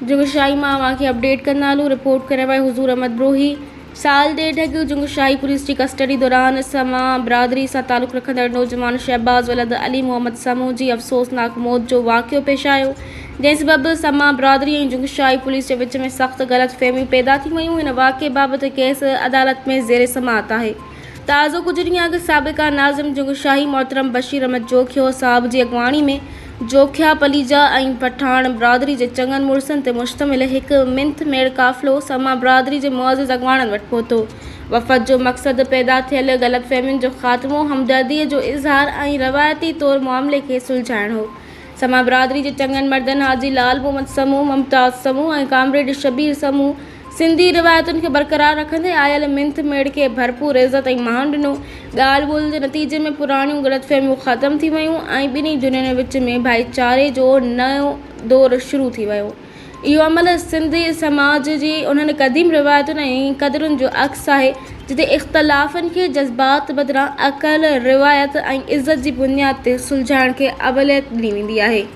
جنگشاهي مان اوهان کي اپڊيٽ ڪندا هلون رپورٽ ڪرڻ واري حضور احمد بروهي سال ڏيڍ اڳ جنگشاهي پوليس جي ڪسٽڊي دوران سما برادري سان تعلق رکندڙ نوجوان شهباز ولد علي محمد سمون جي افسوسناڪ موت جو واقعو پيش آيو جنهن سبب سما برادري ۽ جنگشاهي پوليس جي وچ ۾ سخت غلط فهميون پيدا ٿي ويون هن واقعي بابت ڪيس عدالت ۾ زير سماعت آهي. تازو ڪجهه ڏينهن اڳ سابقه ناظم جنگ شاهي محترم بشير احمد جوکيو صاحب جي اڳواڻي ۾ جوکيا، پليجا ۽ پٺاڻ برادري جي چڱن مڙسن تي مشتمل هڪ منٿ ميڙ قافلو سما برادري جي معزز اڳواڻن وٽ پهتو. وفد جو مقصد پيدا ٿيل غلط فهمين جو خاتمو، همدرديء جو اظهار ۽ روايتي طور معاملي کي سلجهائڻ هو. سما برادري جي چڱن مردن حاجي لال محمد سمون، ممتاز سمون ۽ ڪامريڊ شبير سمون سنڌي روايتن کي برقرار رکندي آيل منٿ ميڙ کي ڀرپور عزت ۽ مان ڏنو. ڳالهه ٻولهه جي نتيجي ۾ پراڻيون غلط فهميون ختم ٿي ويون ۽ ٻنهي ڌرين وچ ۾ ڀائيچاري جو نئون دور شروع ٿي ويو. اهو عمل سنڌي سماج جي انهن قديم روايتن ۽ قدرن جو عڪس آهي، جتي اختلافن کي جذبات بدران عقل، روايت ۽ عزت جي بنياد تي سلجهائڻ کي اوليت ڏني ويندي آهي.